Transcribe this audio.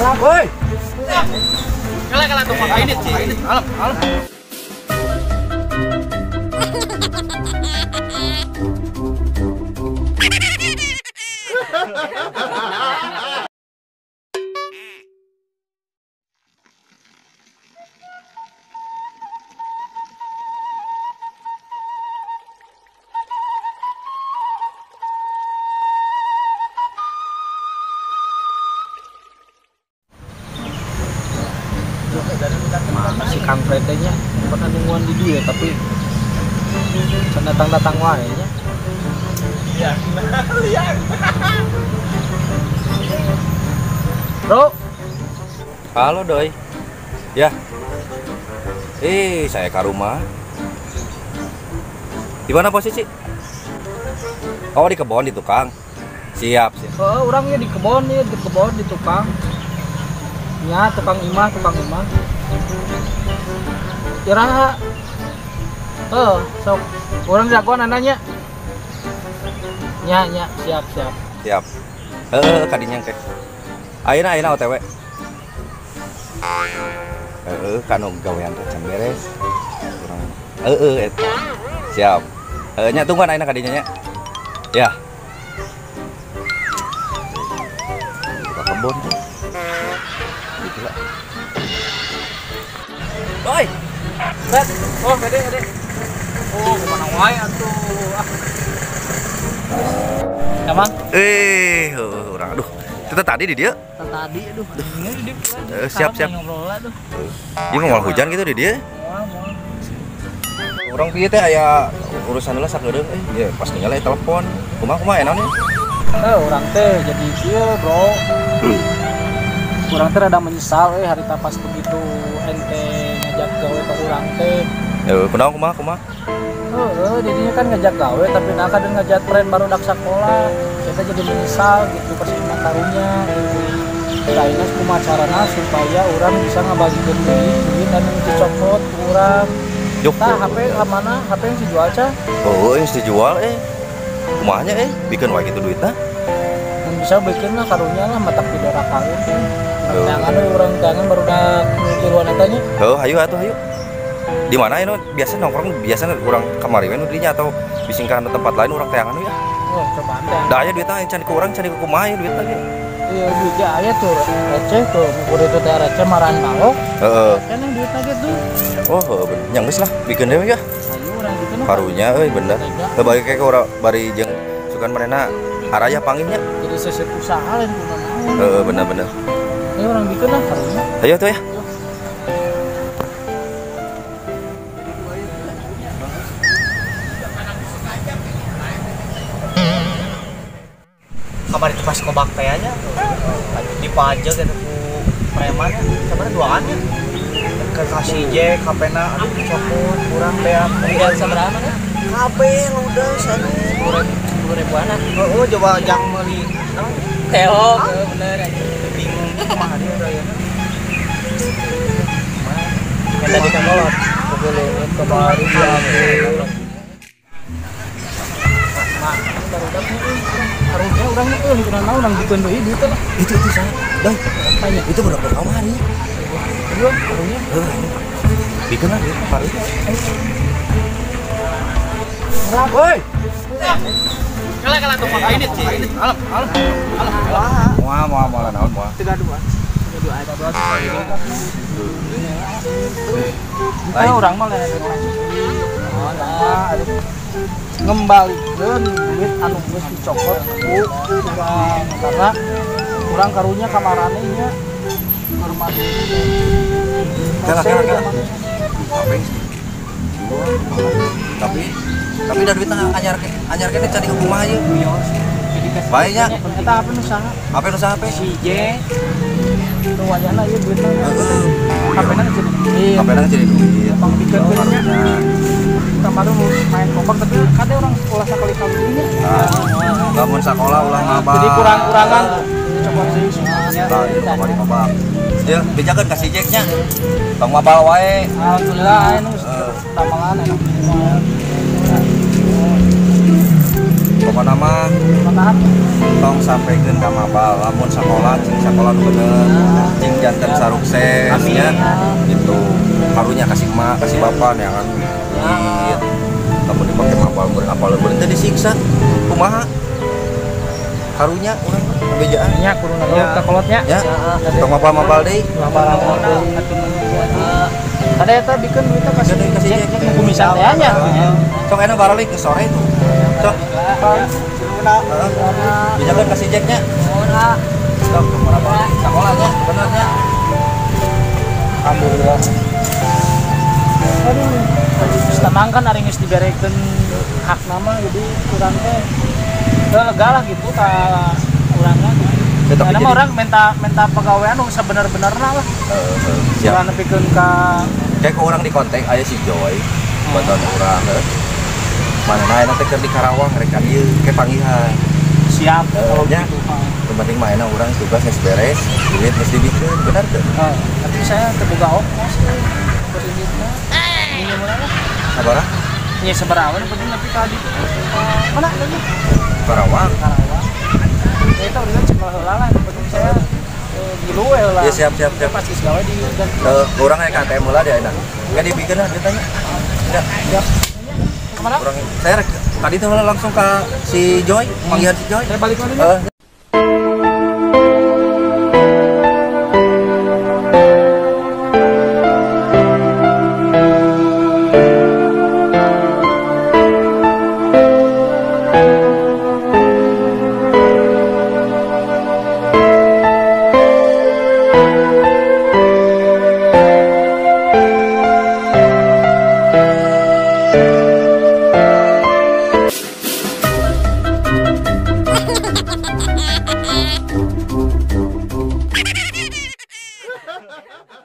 Woi. Kalah tuh pakai ini sih. Alam, alam. Mana si Kang Fredenya pernah nungguan di dia tapi can datang-datang wae nya. Iya, lihat. Bro. Halo Doi. Ya. Saya ke rumah. Di mana posisi? Oh, di kebon di tukang. Siap, siap. Oh, orangnya di kebon nih, di kebon di tukang. Ya, tukang imah, tukang imah. Iraha. Oh, sok. Orang jagoan nanya. Nya, nya, siap, siap. Siap. Heeh, kadinya engke. Ayeuna ayeuna OTW. Heeh, kanu gawean teh can beres. Urang heeh eta. Siap. Heeh, nya tungguan ayeuna kadinya nya. Ya. Buka kebon. Gitu lah. Oi. Fred. Oh, gede, gede. Oh, kemana wae atuh. Ah. Emang? Urang aduh. Kita tadi di dia? Tadi aduh. Di dia. Siap, siap. Ieu mau hujan gitu di dia? Moal, moal. Urang pieu teh aya urusan heula sakedeung euy. Ya pas ningali telepon. Kumaha kumaha enaon ieu? Urang teh jadi kieu, Bro. Urang teh rada menyesal harita pas begitu ente ngajak gawe ke urang teh. Kunaon kumaha kumaha? Heeh, jadinya kan ngajak gawe tapi nah kadang ngajak tren baru dak sekolah. Saya jadi menyesal gitu pas imah karunya gitu. Lainnya kumaha carana supaya urang bisa ngabagikeun deui duit anu dicopot ku urang. Tah HP mana? HP yang dijual cah? Oh, yang dijual Kumaha nya bikin wae gitu duitna. Mun bisa bikin lah karunya lah matak pidara kawin. Tangan urang tangan baru dak tiluan eta nya. Heuh, hayu atuh hayu. Di mana ini biasa nongkrong biasa urang kamari we nu dirinya atau bisingkan tempat lain urang teangan ya. Oh, cobaan teh. Da aya duitna can ku urang can ku kumaha duitna ge. Iya, duitnya aya tuh receh tuh, ngukur itu teh receh marahan balok. Heeh. Kan yang duitna ge tuh. Oh, heuh bener. Nya geus lah, bikin deui ya. Ayo urang bikin. Karunya euy bener. Heuh bagi ke urang bari jeung sugan manehna araya panggihnya. Jadi sesuai usaha lain kumaha. Heeh, bener-bener. Ayo urang bikin lah karunya. Ayo tuh ya. Kamar itu pas kobak teh nya dipajak gitu ku preman sebenarnya duaan nya ke kasih Jack HP-na aduh dicopot kurang teh udah sabaraha mana kabeh ludes aduh 10 ribuan heeh coba jang meuli teo bener aja bingung kumaha dia rayana yang tadi kan kolot leungit kamari diambil. Nah, barudak harusnya urang euy kunaon urang bikeun deui duit lah. Itu saha? Doi. Tanya. Itu budak kamari. Iya, karunya. Heuh. Bikeun lah duit karunya. Woi. Kalah tuh pakai ini sih. Alam, alam. Alam. Moal moal moal naon moal. 32. 32. Lain urang mah lain. Oh, ngembalikeun duit anu geus dicokot ku urang karena urang karunya kamarane nya keur madu. Kala kala kala. Tapi da duitna anyar kene cari kumaha ieu. Bae nya. Eta apa nu saha? Apa nu saha pe? Si J. Tuh wayahna ieu duitna. Heeh. HP-na jadi duit. HP-na jadi duit. Pang bikeun nya. Kemarin main kobak tapi kade orang sekolah sekali-kali ini. Lamun sekolah ulah mabak. Jadi kurang-kurangan copot sih semuanya. Tah ieu kamari mabak. Ieu bejakeun ka si Jack nya. Tong mabal wae. Alhamdulillah aya nu damelan enak. Pokona mah tong sampaikan ka mabal lamun sakola cing sakola nu bener cing janten sarukses nya gitu karunya kasih emak kasih bapak ya kan duit lamun dipake mabal meureun apal meureun teh disiksa kumaha karunya urang bejaan nya kudu nurut ka kolotnya ya tong mabal-mabal deui mabal ada eta bikeun duitna kasih kasih kumisan teh nya sok enak baralik ke sore itu sok bijakan kasih jacknya sok sekolahnya benernya alhamdulillah. Aduh tenang kan ari geus diberekeun hak nama jadi urang teh lega lah gitu ka urangna gitu. Karena mah orang minta pegawaian nu sabener-benerna lah. Siap. Ulah nepikeun ka kayak ke orang di kontak aya si Joy bantuan urang mana na teh keur di Karawang rek ka dieu ke panggihan. Siap kalau nya. gitu. Yang penting mah enak urang tugas geus beres, duit geus dibikeun, bener teu? Tapi saya teu boga ongkos ongkos inditna. Minjem lah. Sabaraha? Nya sabaraha we penting nepi ka ditu. Mana lagi? Karawang. Karawang. Ya itu udah cek heula lah, yang penting saya gilu we heula. Ya siap. Pasti gawe di urang aya ka ATM heula dia enak. Enggak dibikeun lah ditanya. Enggak. Siap. Kemana? Urang saya tadi tuh langsung ke si Joy, panggilan si Joy. Saya balik lagi. Ha ha ha!